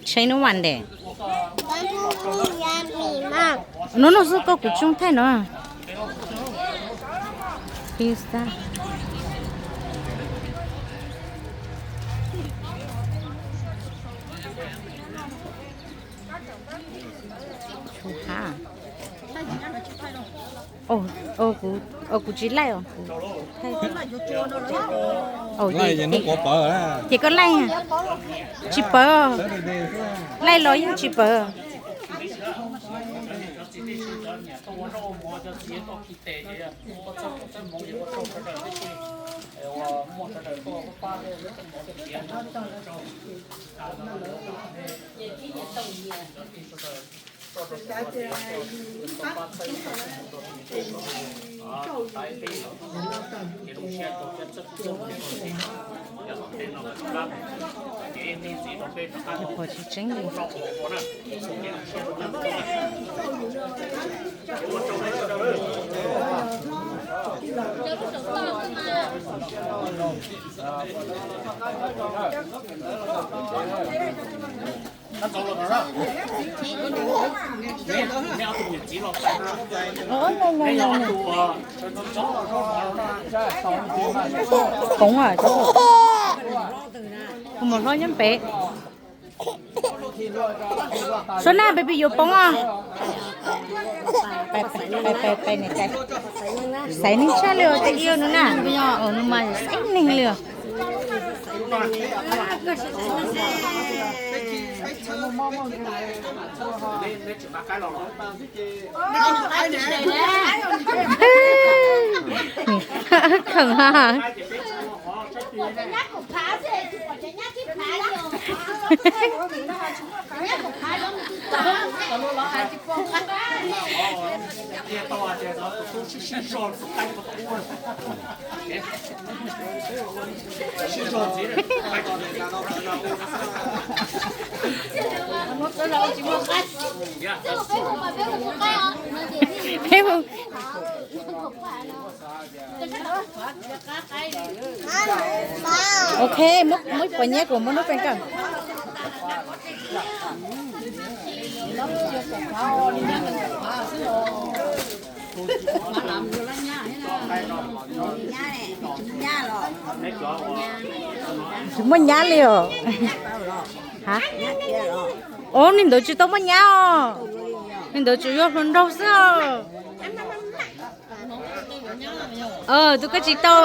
Tsheb nub vas ntes. Nub nub xub koj kuv tsooj thaij no. Pizza. Kuv tsis laij os. Ces koj laij, tsis pawv. Laij los yeej tsis pawv. Qhov tsis tseeb li. Poob, kuv mus hlob nyob pem. Suab na, baby yuav poob os. Xaiv neeg tshaj li os, tej ib no na. Nws mas xaiv neeg li os. Khawm ha. Ok, muab ib puas nyab kuv muab nub peem kawm. Tsis muaj nyab li os. Os, neeg ntawd tsis tau muaj nyab os. Neeg ntawd tsuas yog hluas nraug xwb os. Tus koj tsis tau.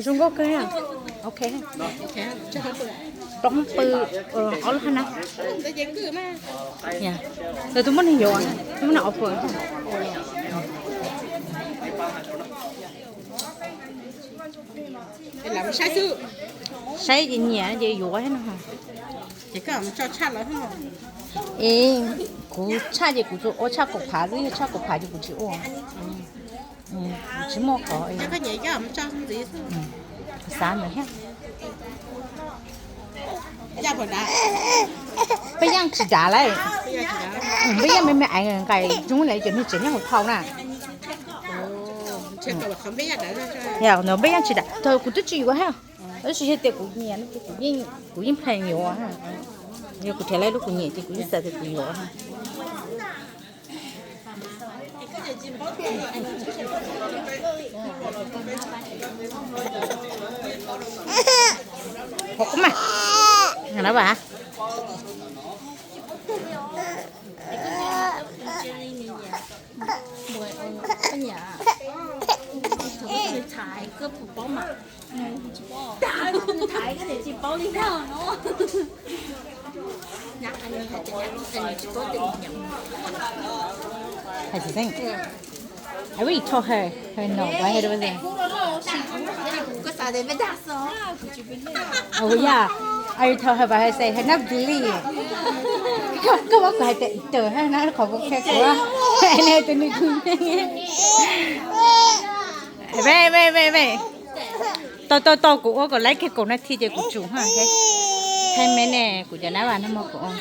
Zoo nkauj kawg. Ok. Roob pw ob lub hab na. Lawv tus muaj neeg yuav, tus muaj neeg offer. Saib ces nyiam ces yuav no. Es kuv tshaj ces kuv tsuas ua tshaj kaum phav xwb, yog tshaj kaum phav ces kuv tsis ua. Tsis muaj qhov xav ntawd thiab. Peb yeej tsis dav lawm. Peb yeej me me eev nqaim zoo li cov niag tsev nyob hauv thau na. Peb yeej tsis dav, kuv twb tsis yuav thiab. Tab sis yog tias kuv nyiam no ces kuv yeej plan yuav. Yog kuv rhais lawv lub kuv nyiam ces kuv yeej xav tias kuv yuav. Hov kuv mas, no vas. Hais tsis xeeb. I really told her, her no, but I had to say. Oh yeah, I told her, but I say her not believe. Koj muab kuv hais tias tus hab na, qhov kuv qhia kuv ne tus nws tus. Ve ve ve ve. Tau tau tau, kuv ua kom laib kiag kaum nas this ces kuv tsum ha. Thaij me ne, kuv cov nab vas no mog kuv ua.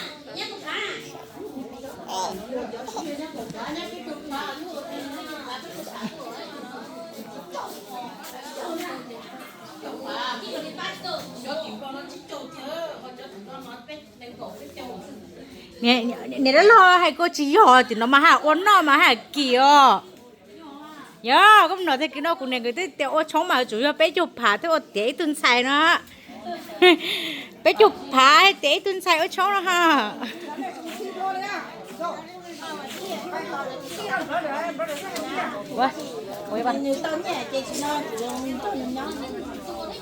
Niam dab laug hais koj tsis yog, tim no mas haj ua noj mas haj kim os. Yog koj mus nov tag kis no kuv niam nkawd twb tias ua tshoob mas tsuas yog peb caug phav thiaj ua tiav ib tug ntxhais no. Peb caug phav tiav ib tug ntxhais ua tshoob no ha.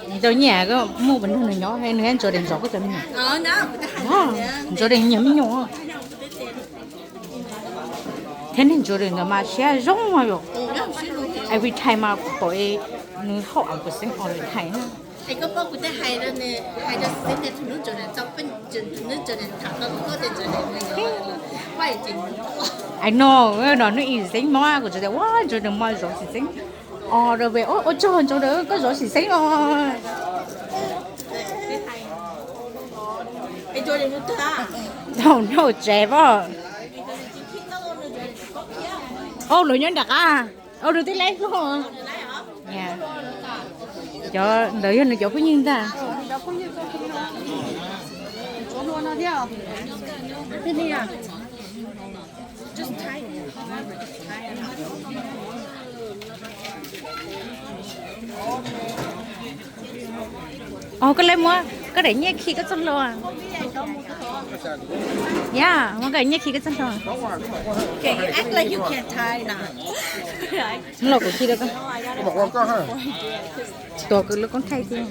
Nws tau nyiaj, muaj nws nyob, nws ntsuas dees ntxov koj cov me nyuam. Ntsuas dees nyiam me nyuam. Thiab neeg ntsuas dees ntawd mas siab zoo yom. Every time mas kuv pom nws hauj am kuv xeeb all the time na. I know, no hnub ib xeeb mob kuv tsuas tias ua ntsuas dees mas zov xim xeeb. Os, rau ve ua tsaug ntsuas dees koj zov xim xeeb os. Thaum nrauj tsev pom. Au, lawv nyob nram qab. Au, nws twb laib hlo. Cov ntawd yog nws cov phooj ywg ntag. Os, koj lawv muab koj daim nyiaj khi koj txoj hlua. Yog, muab koj daim nyiaj khi koj txoj hlua. Los kuv khi rau koj. Tuav kwv lub koob thaij thiab.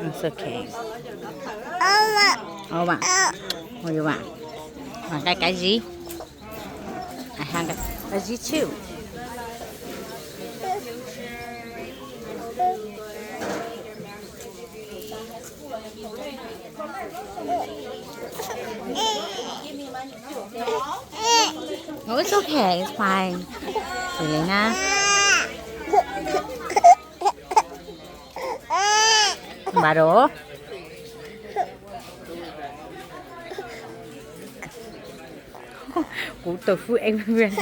It's okay. Ua, ua, ua, ua, ka ka zib. Ka zib too. Oh, it's okay, it's fine. Xws li na. Npaj rau. Kuv tau full experience.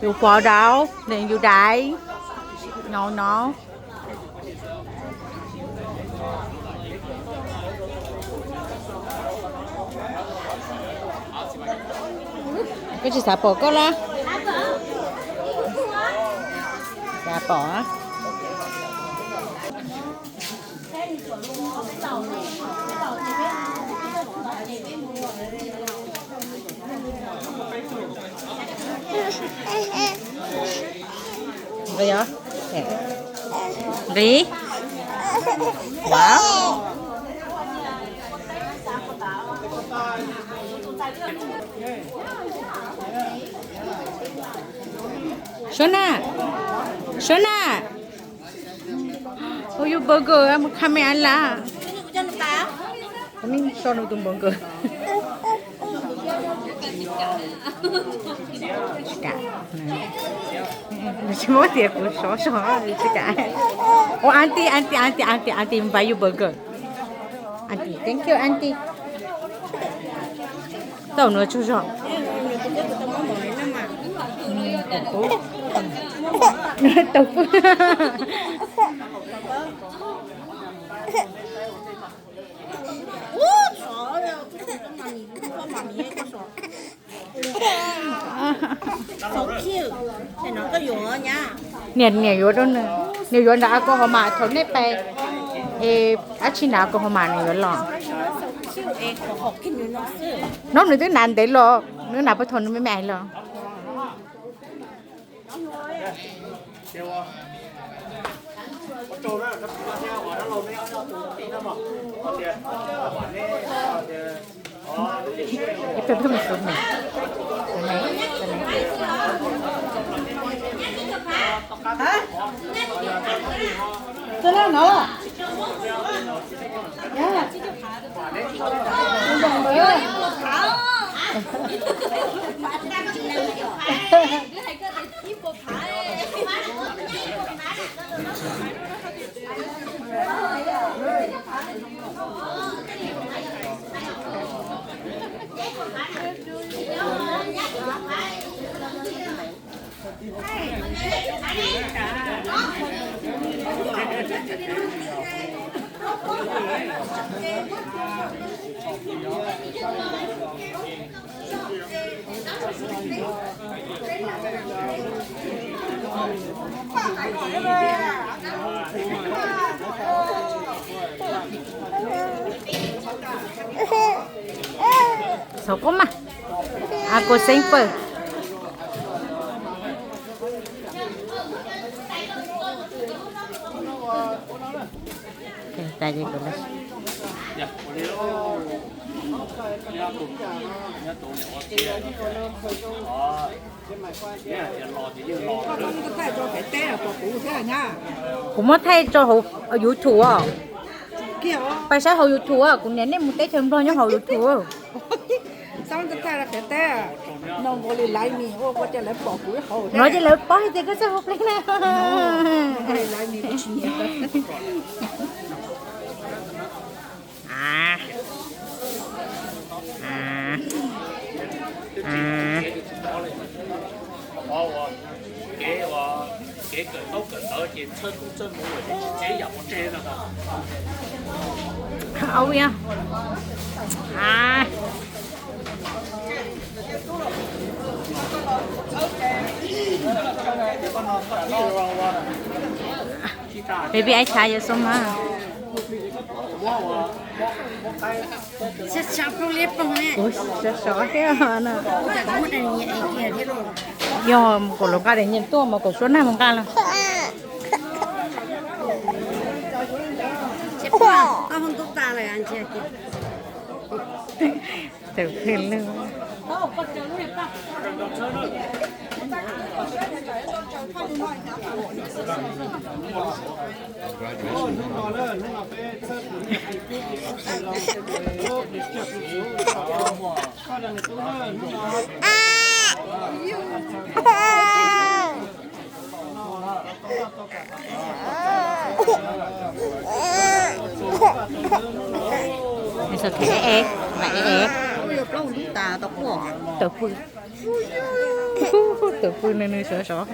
Yus fall down, then you die. No, no. Koj tsis xav pom koj los? Xav pom. Nqis os. Nqis. Wow. Suab Naj, Suab Naj. Ua yus burger mus kha me a la. Kuv me so nws tus burger. Tsis kam. Nws tsis muab tias kuv sov so tsis kam. Ua aunty, aunty, aunty, aunty, aunty, buy you burger. Aunty, thank you aunty. Tau nws tsaug zog. Tau pub. Niam, niam yuav rau nws. Nws yuav nrad ko hauv mas thaum nej pais es dab tsi nrad ko hauv mas nws yuav los. No nws twb hnav ntev los, nws hnav puag thaum nws me me ais los. Xav koj mas, a koj xeeb pawg. Kuv muab thaij tso hauv YouTube os. Pais saib hauv YouTube os, kuv niam nej mus teb chaws Nplog nyob hauv YouTube. No ces lawv paub hais tias koj txawj ua pleev na. Au ya. Baby, ai tshav yuav xoo mas. Ua sov sov thiab no. Yog kaum los nqa daim nyiam tuaj mas kaum suab nag mus nqa los. Tawm pw lawm. Tawm pw, tawm pw nws nws sov sov.